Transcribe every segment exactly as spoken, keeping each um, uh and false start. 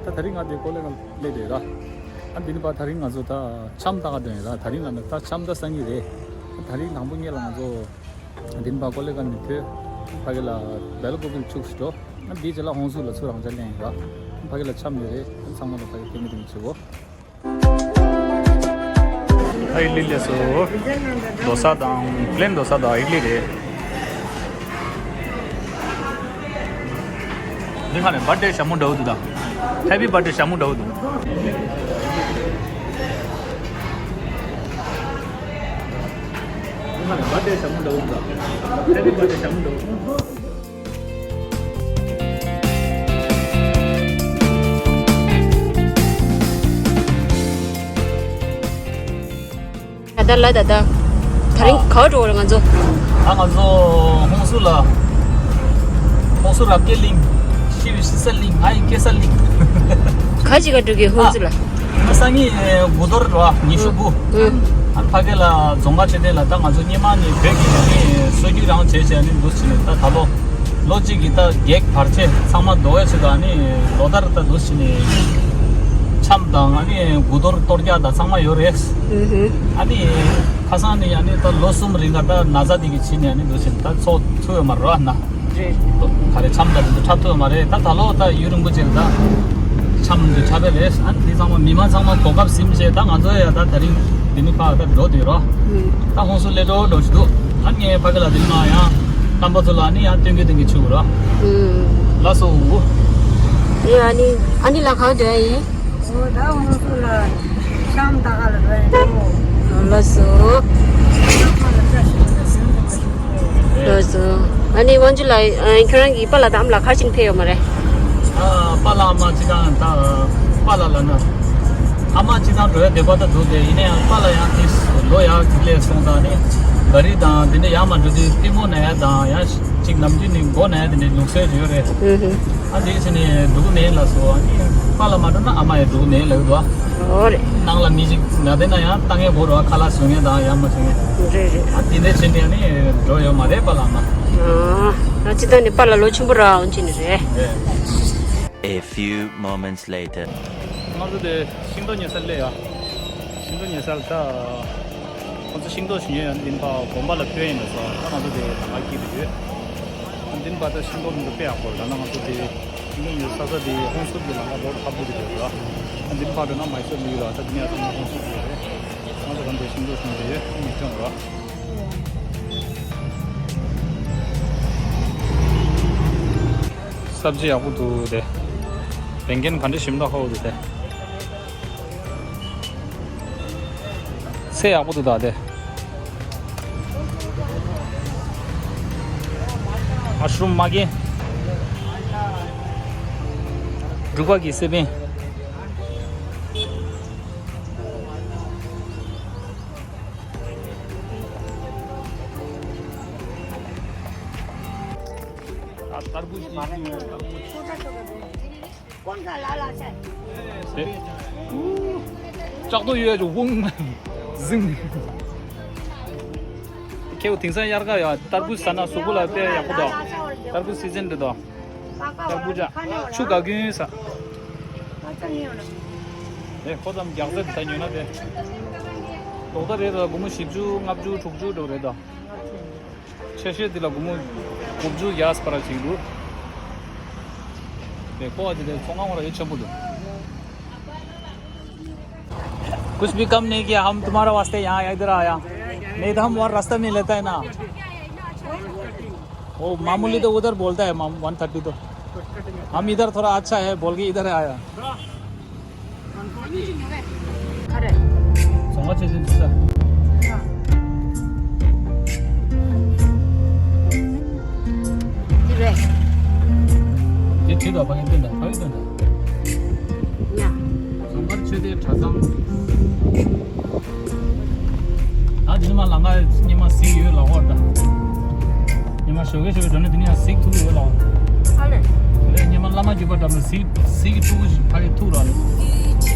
ད་དེ་རིང་ང་དེ་ཀོ་ལེ་གལ་སླེབས་རེད་ར། ཨ་འདི་ནི་པ་དེ་རིང་ང་ཚོ་ད་འཆམ་ལྟ་ག་འགྲོ་ཡིན་ར། དེ་རིང་ལ་ནི་ད་འཆམ་ལྟ་སང་གི་རེད། དེ་རིང་དང་པོ་ཉིད་ལ་ང་ཚོ་འདི་ནི་པ་ཀོ་ལེ་གལ་ནས་ཐོན། ཕ་གི་ལ་སྦེལ་ཀོབ་ལ་ཆུགས་སུ་འགྲོ། ཨ་འདིའི་རྗེས་ལ་ཧོང་སུར་ལ་ཚུར་རང་འཇགས་ལེན་ཡིན་ར། ཕ་གི་ལ་འཆམ་ཡོད་རེད། ཚང་མ་ལ་ཕ་གི་ཐུགས་མི་ཐུགས་མི་བྱེད་གོ། ཨ་ཨིཌ་ལི་སླེབས་སོང་། རྡོ་ས་དང་པི་ལེན་རྡོ་ས་དང་ཨིཌ་ལི་རེད། འདི་ཁ་ནས་བར་ཐྡེ་ཞྭ་མོ་འདྲ་བོ་འདུག་ད། ཧེ་པི་བར་ཐྡེ་ཞྭ་མོ་འདྲ་བོ་འདུག་འདི་ཁ་ནས་བར་ཐྡེ་ཞྭ་མོ་འདྲ་བོ་འདུག་ད། ཧེ་པི་བར་ཐྡེ་ཞྭ་མོ་འདྲ་བོ། ད་ལྟ་ལ་ད་ལྟ་དེ་རིང་ག་པར་འགྲོ་བ་རེད་ང་ཚོ། ད་ང་ཚོ་ཧོང་སུར་ལ། ཧོང་སུར་རབ་རྒྱས་གླིང་། ཤི་བའི་ཤི་ས་གླིང་། ང་ཡི་སྐྱེ་ས་གླིང་། ག་ཅི་ག་འགྲོ་གི་ཧོང་སུར་ལ། ང་སང་ཉིན་དགུ་གཏོར་རེད་བ། ཉི་ཤུ་དགུ། ཨང་། ཨ་ཕ་གི་ལ་རྫོང་ཁ་མཆོད་རྟེན་ལ། ད་ང་ཚོ་སྔོན་མ་ནས་བོད་ཀྱི་ནི་སྲོལ་རྒྱུན་རང་བྱས་བྱས་ནི་འདུག་ཟེར་ནས། ད་ད་ལོ་ལོ་གཅིག་གི་ད་གེགས་བར་ཆད་ཚང་མ་ཟློག་ཡ་ཆེད་དུ་ཨ་ནི་ལོ་ལྟར་ད་འདུག་ཟེར་ནས་འཆམ་དང་ཨ་ནི་དགུ་གཏོར་གཏོར་རྒྱག་དང་ཚང་མ་ཡོད་རེད། ཨ་ནི་ཁ་སང་ནས་ཨ་ནི་ད་ལོ་གསུམ་རིང་ག་ད་ན་ཚ་དེ་གི་ཕྱིན་ནས་ཨ་ནི་འདུག་ཟེར་ནས་ད་ཚོགས་ཐུབ་ཡོད་མ་རེད་བ་ན། རེད། ག་རེ་འཆམ་ད་དེ་ཚོ་འཁྲབ་ཐུབ་ཡོད་མ་རེད། ད་ད་ལོ་ད་ཡུན་རིང་པོ་ཅིག་ད་འཆམ་དེ་འཁྲབ་པ་རེད། ཨ་ནི་དེ་ཚང་མ་མི་མང་ཚང་མ་གོ་སྐབས་ཟིན་བྱས། ད་ང་ཚོ་ཡ་ད་དེ་རིང་འདི་ནི་ཕར་ད་འགྲོ་དུས་རོ། ད་ཧོང་སུར་སླེབས་འགྲོ་འགྲོ་ཞིག་འདུག་ཨ་ངས་ཕ་གི་ལ་དེ་ནི་མ་ཡང་རྣམ་པ་ཚོ་ལ་ནི་ཡང་སྟོན་གི་སྟོན་གི་ཆུ་རོ། ལགས་སོ། ཨེ་ཨ་ནི་ཨ་ནི་ལ་གང་འདོད་ཡིན། འོ་ད་ཧོང་སུར་ལ་འཆམ་ད་ག་ལ་འགྲོ་ཡིན་འགྲོ། ལགས་སོ། ལགས་སོ། ཨ་ནི་དབང་ཕྱུག་ལགས། ཨ། ཁྱོད་རང་གི་པཱ་ལགས་དང་ཨ་མ་ལགས་ག་རེ་བྱེད་ཕེབས་ཡོད་མ་རེད། ཨ། པཱ་ལགས་ཨ་མ་གཅིག་དང་ད་པཱ་ལགས་ལ་ན། ཨ་མ་གཅིག་དང་འགྲོ་ཡ་འདོད་པ་ད་འདུག་སྟེ། ཡིན་ན་ཡང་པཱ་ལགས་ཡང་དེ་ལོ་ཡར་གཅིག་སླེབས་སོང་ཙང་ནི་ག་རི་དང་དེ་འདྲ་ཡར་མར་འགྲོ་དུས་ལྟད་མོ་ན་ཡ་དང་ཡང་གཅིག་ནམ་རྒྱུན་ནི་མགོ་ན་ཡ་དེ་འདྲའི་ལུགས་སྲོལ་ཅིག་ཡོད་རེད། ཨ། དེ་བྱས་ནས་འགྲོ་གི་མེད་ལགས་སོ། ཨ་ནི་པཱ་ལགས་མ་འགྲོ་ན་ཨ་མ་ཡང་འགྲོ་གི་མེད་ལབ་ཀྱི་འདུག་ཨ། འོ་རེད། ནང་ལ་མི་ཞིག་ན་བསྡད་ན་ཡང་ལྟ་མཁན་དགོས་རེད་བ། ཁ་ལག་བཟོ་མཁན་དང་ཡང་མ་བཟོ་མཁན། རེད་རེད། ཨ། དེ་འདྲ་བྱས་ནས་ཨ་ནི་འགྲོ་ཡོད་མ་རེད་པཱ་ལགས་མ། ཨ། ད་སྤྱིར་བཏང་ནས་པཱ་ལགས་ལོ་ཆེན་པོ་རང་འོང་ཅི་ནི་རེད། རེད། A few moments later. ང་ཚོ་དེ་ཤིང་ཏོག་ཉོ་སར་སླེབས་ཡ། ཤིང་ཏོག་ཉོ་སར་ད། ཁོང་ཚོ་ཤིང་ཏོག་ཞིག་ཉོས་ཡོད། འདི་ནི་ཕར་དགོན་པ་ལ་ཕུལ་ཡིན་ལ་སོ། ད་ང་ཚོ་དེ་ལམ་ཁ་དཀྱིལ་དུ་ཡོད། ཨ། འདི་ནི་ཕར་ད་ཤིང་ཏོག་འདི་དཔེ་ཡག་པོ་རེད། ད་ང་ཚོ་དེ་ཤིང་ཏོག་ཉོ་ས་ས་དེ་ཧོང་སུར་གྱི་ལམ་ཁ་ལོག་ཧ་པོ་དེ་རེད་ལ། ཨ། འདི་ནི་ཕར་འགྲོ་ན་མའི་སོར་ལུས་ལ། ད་འདི་ནས་ཚང་མ་ཧོང་སུར་གྱི་རེད། ང་ཚོ་གང་དེ་ཤིང་ཏོག་ཞིག་ཉོས་ཡོད། མི་སྐྱོན་རོ། སབ་ཇི་ཡག་པོ་འདུག་དེ། བེང་ཀན་ག་འདྲ་ཞིམ་འདུག་ཧ་གོ་འདུག་དེ། ཚལ་ཡག་པོ་འདུག་ད་དེ། ཨ་ཤུ་རུམ་མ་གི། འབྲུག་པ་གི་སེ་བན། ད་ཏར་བུཇ་ཅིག་ཡོད། ཏར་བུཇ། ལྕགས་རྡོ་ཡོད་ཅོ་ཝུང་ཟིང་། ཁྱེའུ་དེང་སང་དབྱར་ཁ་ཡ་ཏར་བུཇ་ཟ་ན་གཟུགས་པོ་ལ་དཔེ་ཡག་པོ་འདུག་ཏར་བུཇ་སི་ཛན་འདི་དོ། ཏར་བུཇ་ཆུ་ག་གུན་ས། ཨེ་ཁོ་ཙམ་རྒྱག་ས་འདི་ད་ཉོས་ན་དེ། ལྡོག་ད་རེད་དོ། སྒོར་མོ་བཞི་བཅུ་ལྔ་བཅུ་དྲུག་ཅུ་འགྲོ་རེད་དོ། ཆེ་ཤོས་འདི་ལ་སྒོར་མོ་དགུ་བཅུ་ཡས་པ་ར་ཅིག་འདུག་དེ་ཁོ་བ་འདི་དེ་ཚོང་ཁང་བ་ར་ཡོད་ཆེན་པོ་འདུག कुछ भी कम नहीं किया, हम तुम्हारा वास्ते यहाँ इधर आया, नहीं तो हम और रास्ता नहीं लेता है ना। वो मामूली तो उधर बोलता है, वन थर्टी तो। हम इधर थोड़ा अच्छा है बोल के इधर आया। ཚོང་ཁང་ཆེ་ཆེན་འདུག་ས། འདི་རེད། དེ་བྲིས་དང་ཕ་གི་སྟོན་དང་ཕ་གི་སྟོན་དང་། ཡ། ཟངས་དཀར་ཆོས་སྡེ་གྲྭ་ཚང་། ད་དེ་ནས་མར་ལམ་ཁ་སྔོན་མ་གཟིགས་ཡོད་ལ་ཧོར་ད། སྔོན་མ་ཞོགས་ཀས་ཞོགས་ཀས་འགྲོ་ན་དེ་ནས་ཡང་གཟིགས་ཐུབ་ཡོད་ལ། ཨ་ལེ། ལས་སྔོན་མ་བླ་མ་བརྒྱུད་པ་འགྲམ་ལ་གཟིགས་གཟིགས་ཀྱི་ཐུག་གི་ཕ་གི་ཐུག་ར་ལེ།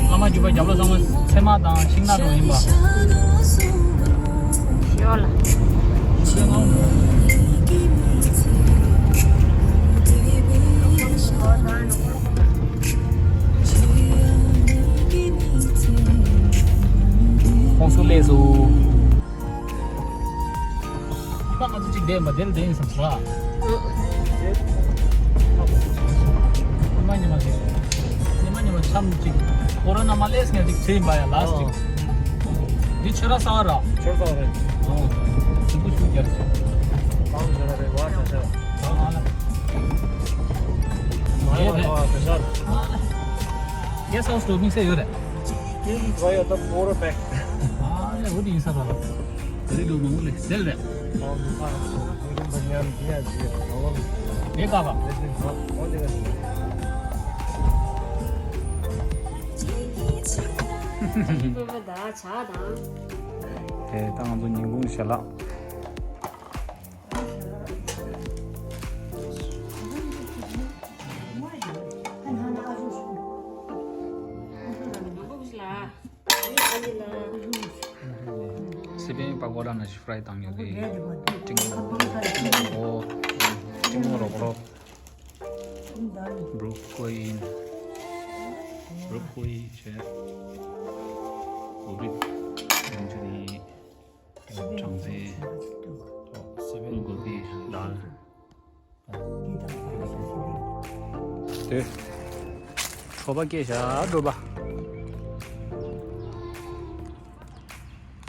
བླ་མ་བརྒྱུད་པ་རྒྱབ་ལ་ཚང་མ་ཚེར་མ་དང་ཤིང་ནགས་འགྲོ་ཡིན་པ། ཞོག་ལ། ཞོག་ལ། ཨེ་མ་དེ་ལ་དེ་ཡིན་བསམ་པ། ཉི་མ་ཉི་མ་ཞིག་ཉི་མ་ཉི་མ་འཆམ་ཅིག་ཁོ་རོ་ན་མ་ལས་ངས་ཅིག་ཚེ་ཡིན་པ་ཡ་ལ་སི་ཅིག་འདི་ཆོས་ར་ས་བ་ར། ཆོས་ས་བ་ར། ཨོ། སྲིན་པོ་ཆུ་རྒྱལ་སོང་། ཨང་ཆོས་ར་རེ་བ་ཆ་ཆ། ཨ་ལ། ཨེ་རེད། ཨ་ལ། གེ་སི་ཧའུ་སི་དུ་དམིགས་བསལ་ཡོད་རེད། ཨ་ལ་འོ་དེ་ཡིན་ས་ར་ལ། ག་རེ་འདུག་མང་པོ་ལས་ཟེར་རེད། དེ་ཀ་ཀ་དེ་ད་ང་ཚོ་ཉིན་གུང་ཞལ་ལག་སི་པན་པ་ཀོ་ར་ནང་བཞིན་ཕ་རའི་བཏང་ཡོད་རེད། ཀྲིང་ཀྲིང་མོ་རོག་རོག་བྷྲོ་ཀོ་ལི་བྷྲོ་ཀོ་ལི་བྱས། གོ་བི་རིན་ཆ་ནི་གྲང་ཚལ། སི་པན་གོ་བི་དཱལ། དེ། གྲོད་པ་སྐྱེས་བཞག་གྲོད་པ།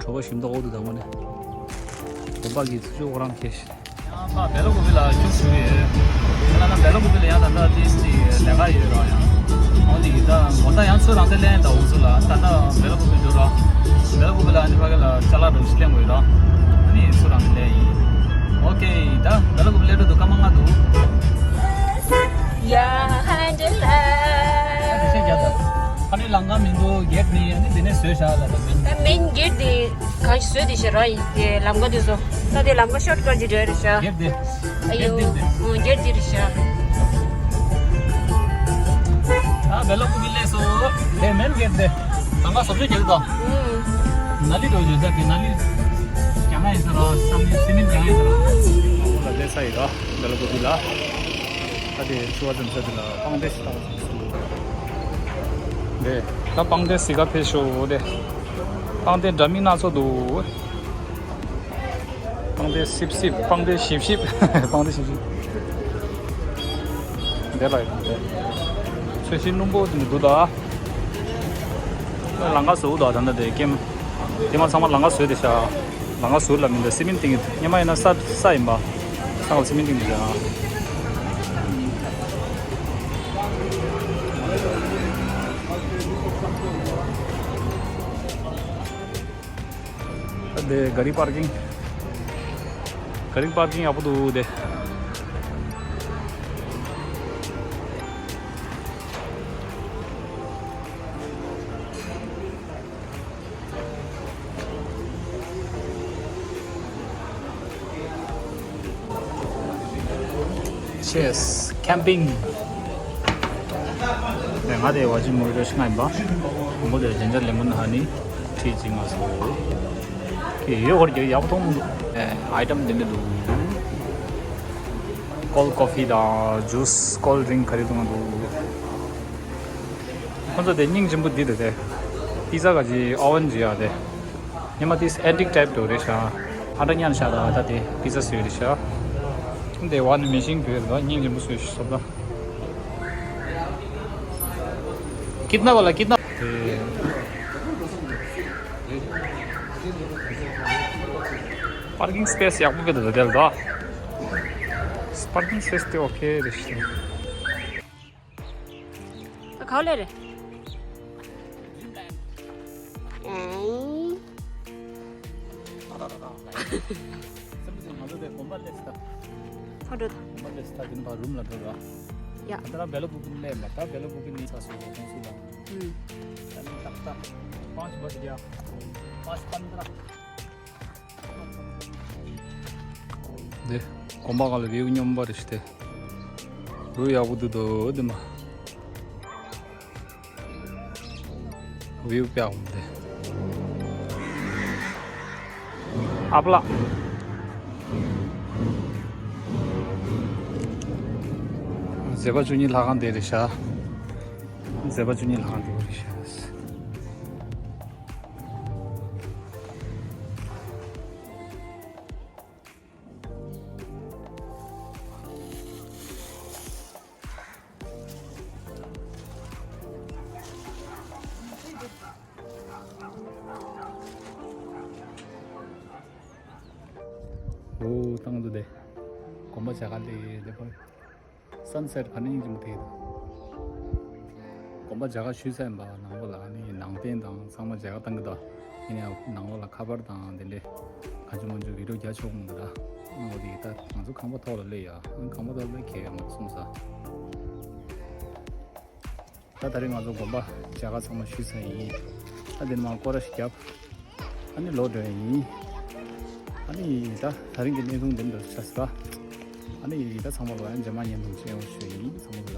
གྲོད་པ་ཞིམ་མདོག་འོག་ཏུ་དང་པོ་ནས། གོམ་པ་གི་ཚུར་ཤོག་ཁོ་རང་ཁེ་ཤི། ཡང་ཕ་བེ་ལ་ཀུ་པི་ལ་ཁྱུག་ཞུ་ཡོད། ཁ་ལ་ན་བེ་ལ་ཀུ་པི་ལ་ཡང་ད་ལྟ་ཏིས་ཏི་ལས་ཀ་ཡོད་ར་ཡང་། འོ་འདི་གི་ད་མོ་ད་ཡང་ཚུར་རང་དེ་ལེན་ད་འོང་ཚུར་ལ་ད་ལྟ་བེ་ལ་ཀུ་པི་འགྲོ་ར། བེ་ལ་ཀུ་པི་ལ་ཨ་ནི་ཕ་གི་ལ་ཅ་ལག་རུ་ཤི་ལེན་དགོས་ར། ཨ་ནི་ཚུར་རང་དེ་ལེན་ཡིན། ཨོ་ཀེ། ད་བེ་ལ་ཀུ་པི་ལེ་འགྲོ་འདུག་སྐར་མ་ལྔ་འདུག་ཡ་ཧན་ཌི་ལ། ཨ་དེ་ཤེས་རྒྱ་ད། ཨ་ནི་ལམ་ཁ་མི་འདུག་གེ་ཊི་མེད། ཨ་ནི་དེ་ནས་བཟོས་བཞག་ལ་ད་མིན། ད་མེན་གེ་ཊི་དེ་གང་ཞིག་བཟོས་དེ་ཤེས་ར་ཡིན་དེ་ལམ་ཁ་དེ་བཟོ། ད་དེ་ལམ་ཁ་ཤོར་ཀ་ཅི་འདྲ་རེད་ཤག་གེ་ཊི་དེ། ཨ་ཡོ། གེ་ཊི་དེ། ཨོ་གེ་ཊི་དེ་རེད་ཤག་ཨ་བེ་ལ་ཀུ་པི་ལས་སོ། དེ་མེན་གེ་ཊི་དེ། ལམ་ཁ་བཟོ་བཅོས་བྱེད་ཀྱི་ད། ཨུམ། ནཱ་ལི་འགྲོ་བཞིན་ད་དེ་ནཱ་ལི། རྒྱ་ང་ཡིན་ས་ར་བསམ་ནི་སི་མིན་རྒྱ་ང་ཡིན་ས་ར། ལ་ལས་ས་ཡི་ར་བེ་ལ་ཀུ་པི་ལ། ད་དེ་ཚུར་བ་ཙམ་ས་དེ་ལ་པང་གདན་ཞིག་བཏང་སོང་། དེ་ད་པང་གདན་ཞིག་ག་ཕེབས་ཤོག་དེ། པང་གདན་འདྲ་མིན་སྣ་ཚོགས་འདུག་པང་གདན་སིབ་སིབ། པང་གདན་ཞིབ་ཞིབ། པང་གདན་ཞིབ་ཞིབ། དེ་ལ་ཡོད་དེ། ཚོས་གཞི་སྣུམ་པོ་དེ་འདུག་ད། ལམ་ཁ་བཟོ་འདུག་ད་ད་དེ་ཀེམ། དེ་མ་ཚང་མ་ལམ་ཁ་བཟོས་དེ་ཤག་ལམ་ཁ་ཟུར་ལ་མི་འདུག་སི་མིན་ཏིང་ངེ་མ་ཡིན་ན་ས་ས་ཡིན་པ། ས་ལ་སི་མིན་ཏིང་ངེ་བྱ། ཨ་དེ་ག་རི་པར་ཀིང་། ག་རི་པར་ཀིང་ཡག་པོ་འདུག་དེ། Cheers, camping. ང་དེ་བ་ཅི་མོ་རེ་ཤི་ང་ཡིན་པ། མོ་དེ་ཇིན་ཇར་ལེ་མོན་ཧ་ནི་ཁྲིད་ཅིག་ང་སོ། ཁེ་ཡོད་ཧོར་གྱི་ཡག་པོ་མཐོང་མི་འདུག་ཨེ་ཨའི་ཊམ་འདི་འདྲ་འདུག་ཀོལ་ཀོ་ཕི་དང་ཇུས། ཀོལ་ཌི་རིང་ག་རེ་འདུག་ང་འདུག་ཁོ་ཚོ་དེ་སྙིང་རྗེ་པོ་འདི་རེད་དེ། པི་ཛ་ག་ཅི་ཨོ་ཝན་ཅི་ཡ་དེ། ཉི་མ་དེ་ཨེན་ཊིག་ཊའིབ་འདྲ་རེད་ཤག་ཨ་འདྲ་ཉན་ཤག་ད་ད་དེ་པི་ཛ་བཟོས་རེད་ཤག་དེ་བ་ནི་མེ་ཤིན་བོད་ལ་སྙིང་རྗེ་པོ་བཟོས་ཤག་སོབ་ད། कितना वाला कितना? Parking space ཡག་པོ་དཔེ་འདུག་དེ་ལ་ད། པར་ཀིང་སི་པེ་སི་དེ་ཨོ་ཁེ་རེད་ཤག་ད་ག་ལེ་རེད། ཨེ། ང་ཚོ་དེ་དགོན་པ་སླེབས་ད། ཕ་འགྲོ་ད། དགོན་པ་སླེབས་ད་དེ་ནས་ཕར་རུམ་ལ་འགྲོ་ར། ཡ། ད་ལྟ་རང་བེ་ལ་ཀུ་པི་སླེབས་ལ་ད་བེ་ལ་ཀུ་པི་ནི་ཚ་སོ་ཁོང་སུ་ལ། ཨུམ། ད་ནི་ཏག་ཏག་པཱན་ཆ་བ་ཇི་ཡ། པཱན་ཆ་པན་དྲ། འདི་དགོན་པ་སྒང་ལ་བིའུ་སྙོམས་པ་རེད་ཤག་དེ། བིའུ་ཡག་པོ་འདུག་དོ་འདི་མ། བིའུ་དཔེ་ཡག་པོ་འདུག་ཨ་པ་ལགས། མཛད་པ་བཅུ་གཉིས་ལྷ་ཁང་དེ་རེད་ཤག་མཛད་པ་བཅུ་གཉིས་ལྷ་ཁང་དེ་རེད་ཤག་འོ་བཏང་འདུག་དེ། དགོན་པ་བྱ་དགའ་ལས་དེ་ཕར་སན་སེཊ་ག་ནས་ཡིན་གྱི་མི་ཐེག་འདུག་དགོན་པ་བྱ་དགའ་ཞུས་ཚར་ཡིན་པ། ནང་ལོགས་ལ་ཨ་ནི་ནང་རྟེན་དང་ཚང་མ་བྱ་དགའ་བཏང་གི་འདུག་ཡིན་ནའང་ནང་ལོགས་ལ་ཁ་པར་དང་དེ་འདྲས་གང་བྱུང་མང་བྱུང་བི་ཌིའོ་རྒྱག་ཆོག་མི་འདུག་ད། འོ་དེ་ད་ང་ཚོ་ཁང་པ་ཐོག་ལ་སླེབས་ཡ། ཨ་ནི་ཁང་པ་ཐོག་ལ་སླེབས་ཁེལ་ཡ་མ་སོང་ས། ད་དེ་རིང་ང་ཚོ་དགོན་པ་བྱ་དགའ་ཚང་མ་ཞུས་ཚར་ཡིན། ད་འདི་ནས་མར་སྐོར་ར་ཞིག་བརྒྱབ། ཨ་ནི་ལོག་འགྲོ་ཡ་ཡིན། ཨ་ནི་ད་དེ་རིང་གི་བརྙན་ཐུང་འདི་འདྲ་ཆགས་སོང་། ཨ་ནི་ད་ཚང་མ་ལ་ཡང་རྗེས་མ་བརྙན་ཐུང་ཅིག་ཡོང་ཞུ་ཡིན། ཚང་མ་ལ།